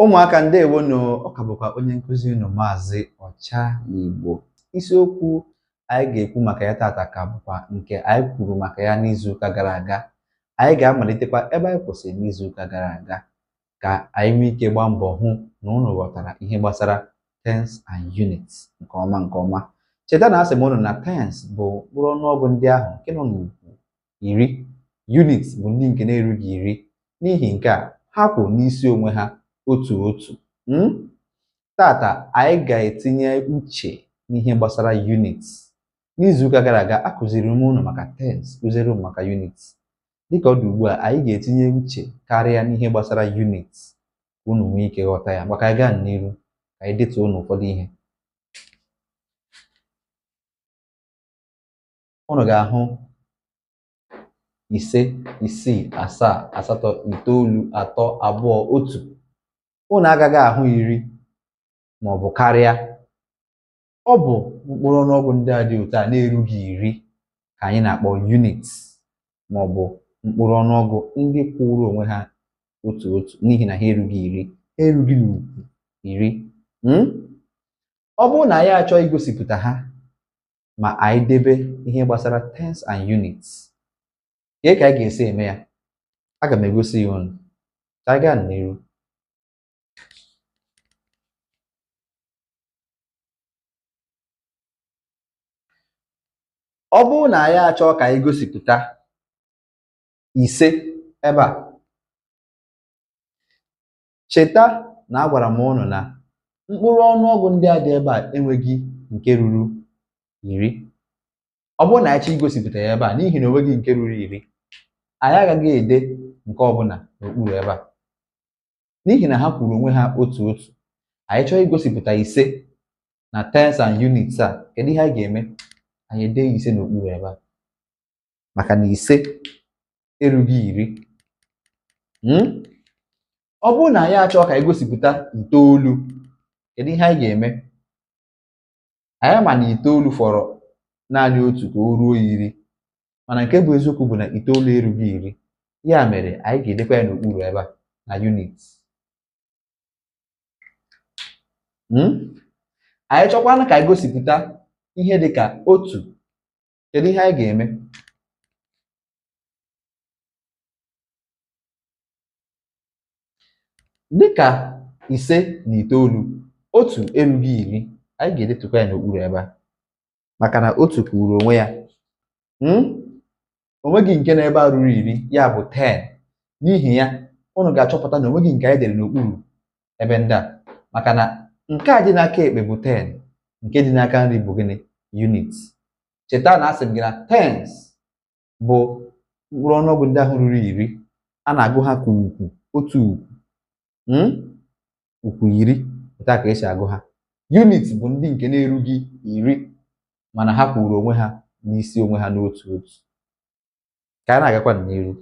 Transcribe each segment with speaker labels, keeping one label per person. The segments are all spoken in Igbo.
Speaker 1: Ụmụaka ndewonụ. Ọ ka bụkwa onye nkụzi unu, Maazị Ọchanigbo. Isiokwu anyị ga-ekwu maka ya tata ka bụkwa nke anyị kwuru maka ya n'izuụka gara aga. Anyị ga-amalitekwa ebe anyị kwụsịrị n'izuụka gara aga ka anyị nwee ike gbaa mbọ hụ na unu ghọtara ihe gbasara tens and units nke ọma nke ọma. Cheta na asị m unu na tens bụ mkpụrụ ọnụọgụ ndị ahụ nke nọ n'ukwu iri, units bụ ndị nke na-erughị iri. N'ihi nke a, ha kwụ n'isi onwe ha otu otu. Tata anyị ga-etinye uche n'ihe gbasara units. N'izuụka gara aga, akụziri m unu maka tens, kụziere unu maka units. Dịka ọ dị ugbu a, anyị ga-etinye uche karịa n'ihe gbasara units ka unu nwee ike ghọta ya. Maka anyị gaa n'iru, ka anyị detuo unu ụfọdụ ihe. Unu ga-ahụ 5, 6, 7, 8, 9, 3, 2, 1. Unu agaghị ahụ 10 ma ọ bụ karịa. Ọ bụ mkpụrụ ọnụọgụ ndị a dị otu a na-erughị 10 ka anyị na-akpọ units ma ọ bụ mkpụrụ ọnụọgụ ndị kwụrụ onwe ha otu otu n'ihi na ha erughị 10, ha erughị n'ukwu 10. Ọ bụrụ na anyị achọọ igosipụta ha ma anyị debe ihe gbasara tens and units, kee ka anyị ga-esi eme ya? Aga m egosi ya unu. Ka anyị gaa n'iru. Ọ bụrụ na anyị achọọ ka anyị gosipụta 5 ebe a, cheta na agwara m unu na mkpụrụ ọnụọgụ ndị a dị ebe a enweghị nke ruru 10. Ọ bụrụ na anyị chọọ igosipụta ya ebe a, n'ihi na o nweghị nke ruru 10, anyị agaghị ede nke ọbụla n'okpuru ebe a n'ihi na ha kwuru onwe ha otu otu. Anyị chọọ igosipụta 5 na tens and units a, kedu ihe anyị ga-eme? Anyị ede 5 n'okpuru ebe a maka na 5 erughị 10. Ọ bụrụ na anyị achọọ ka anyị gosipụta 9, kedu ihe anyị ga-eme? Anyị ma na 9 fọrọ naanị otu ka o ruo 10, mana nke bụ eziokwu bụ na 9 erughị 10. Ya mere anyị ga-edekwa ya n'okpuru ebe a na unit. Anyị chọkwanụ ka anyị gosipụta ihe dị ka 1, kedu ihe anyị ga-eme? Dịka 5 na 9, 1 erughị 10, anyị ga-edetukwa ya n'okpuru ebe a maka na 1 kwuru onwe ya. O nweghị nke n'ebe a ruru 10, ya bụ 10. N'ihi ya, unu ga-achọpụta na o nweghị nke anyị dere n'okpuru ebe ndị a maka na nke a dị n'aka ekpe bụ 10, nke dị n'aka nri bụ gịnị? Units. Cheta na asị m gị na tens bụ mkpụrụ ọnụọgụ ndị ahụ ruru 10, a na-agụ ha ka ukwu, otu ukwu, ukwu 10, otu a ka esi agụ ha. Units bụ ndị nke na-erughị 10 mana ha kwuru onwe ha n'isi onwe ha n'otu otu. Ka anyị na-agakwa n'iru.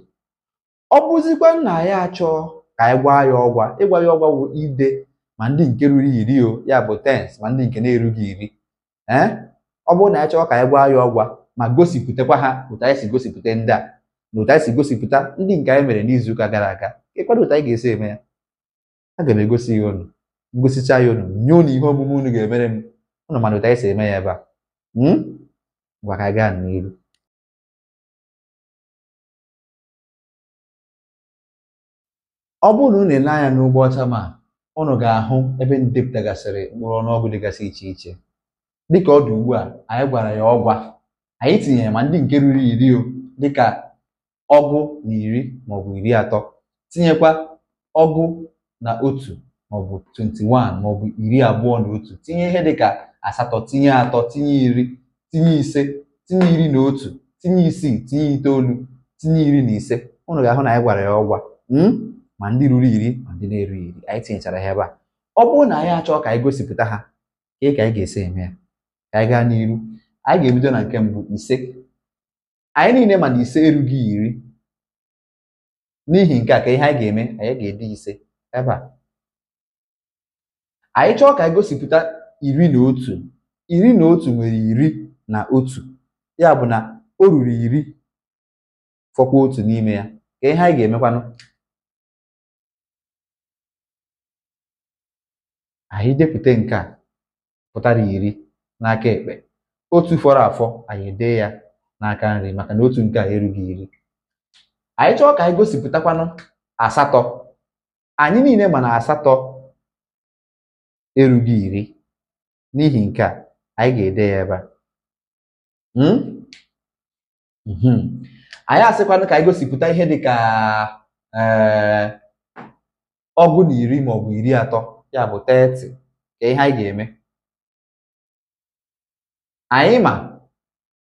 Speaker 1: Ọ bụzikwa na ya achọọ ka anyị gwa ya ọgwa, ịgwa ya ọgwa bụ ide ma ndị nke ruru 10 o, ya bụ tens, ma ndị nke na-erughị 10. Ọ bụrụ na anyị chọọ ka anyị gwa ya ọgwa ma gosipụtakwa ha otu anyị si gosipụta ndị a na otu anyị si gosipụta ndị nke anyị mere n'izuụka gara aga, kekwado otu anyị ga-esi eme ya? Aga m egosi ya unu. Ngosicha ya unu, nye unu ihe omume unu ga-emere m. Unu mana otu anyị si eme ya ebe a. Ngwa ka anyị gaa n'iru. Ọ bụrụ na unu ele anya n'ugbo ọcha ma, unu ga-ahụ ebe m depụtagasịrị mkpụrụ ọnụọgụ dịgasị iche iche. Dịka ọ dị ugbu a, anyị gwara ya ọgwa, anyị tinyere ma ndị nke ruru 10 o, dịka 10 maọbụ 30, tinyekwa 11 maọbụ 21 maọbụ 21, tinye ihe dịka 8, tinye 3, tinye 10, tinye 5, tinye 11, tinye 6, tinye 9, tinye 15. Unu ga-ahụ na anyị gwara ya ọgwa ma ndị ruru 10 ma ndị na-erughị 10, anyị tinyechara ha ebe a. Ọ bụrụ na anyị achọọ ka anyị gosipụta ha, kee ka anyị ga-esi eme ya? Ka anyị gaa n'iru. Anyị ga-ebido na nke mbụ, 5. Anyị niile ma na 5 erughị 10. N'ihi nke a, ka ihe anyị ga-eme, anyị ga-ede 5 ebe a. Anyị chọọ ka anyị gosipụta 11. 11 nwere 11, ya bụ na o ruru 10 fọkwa otu n'ime ya. Ka ihe anyị ga-emekwanụ? Anyị depụta nke a pụtara 10 n'aka ekpe, otu fọrọ afọ anyị edee ya n'aka nri maka na otu nke a erughị 10. Anyị chọọ ka anyị gosipụtakwanụ 8. Anyị niile ma na 8 erughị 10. N'ihi nke a anyị ga-ede ya ebe a. Anyị asịkwanụ ka anyị gosipụta ihe dị ka 10 maọbụ 30, ya bụ 30. Ka ihe anyị ga-eme, anyị ma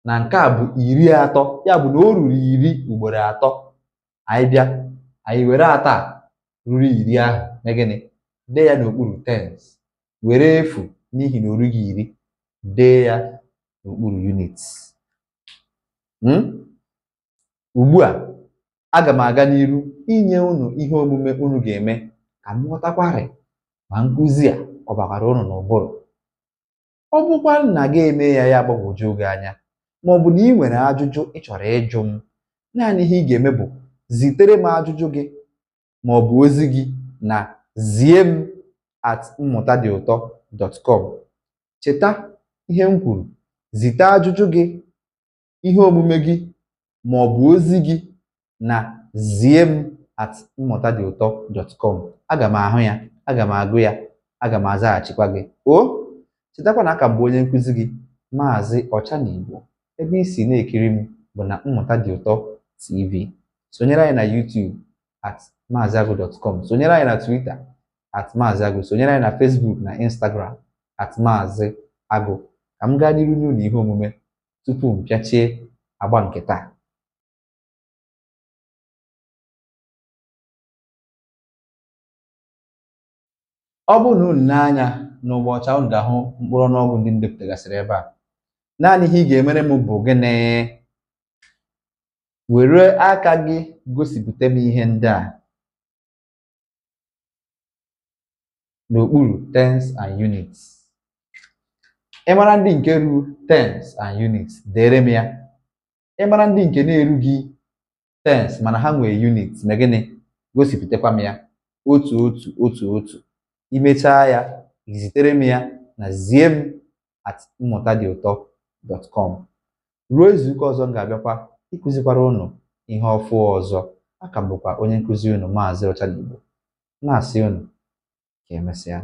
Speaker 1: na nke a bụ 30, ya bụ na o ruru 10 ugboro 3. Anyị bịa anyị were 3 a ruru 10 ahụ mee gịnị? Dee ya n'okpuru tens, were efu n'ihi na o rughị 10 dee ya n'okpuru units. Ugbu a aga m aga n'iru inye unu ihe omume unu ga-eme ka m ghọtakwarị ma nkụzi a ọ bakwara unu n'ụbụrụ. Ọ bụkwa na gị eme ya ya agbagwoju gị anya, ma ọ bụ na ị nwere ajụjụ ị chọrọ ịjụ m, naanị ihe ị ga-eme bụ zitere m ajụjụ gị ma ọ bụ ozi gị na zie m@mmụtadịụtọ.com. Cheta ihe m kwuru, zite ajụjụ gị, ihe omume gị ma ọ bụ ozi gị na zie m@mmụtadịụtọ.com. Aga m ahụ ya, aga m agụ ya, aga m azaghachikwa gị. O chetakwa na aka m bụ onye nkụzi gị, Maazị Ọchanigbo. Ebe i si na-ekiri m bụ na Mmụta Dị Ụtọ TV. Sonyere anyị na YouTube @maaziagu.com, sonyere anyị na Twitter @maaziagu, sonyere anyị na Facebook na Instagram @maaziagu. Ka m gaa n'iru n'ụlọ ihe omume tupu m pịachie agba nke taa. Ọ bụrụ na unu nee anya n'ụgbọ ọcha, unu ga-ahụ mkpụrụ ọnụọgụ ndị m depụtagasịrị ebe a. Naanị ihe ị ga-emere m bụ gịnị? Were aka gị gosipụta m ihe ndị a n'okpuru tens and units. Ị mara ndị nke ruru tens and units, deere m ya. Ị mara ndị nke na-erughị tens mana ha nwee units, mee gịnị? Gosipụtakwa m ya otu otu otu otu. I mechaa ya, zitere m ya na zie m @mmụtadịụtọ.com. Ruo izuụka ọzọ m ga-abịakwa ịkụzikwara unu ihe ọfụ ọzọ. Aka m bụkwa onye nkụzi unu, Maazị Ọchanigbo, na-asị unu ka emesịa.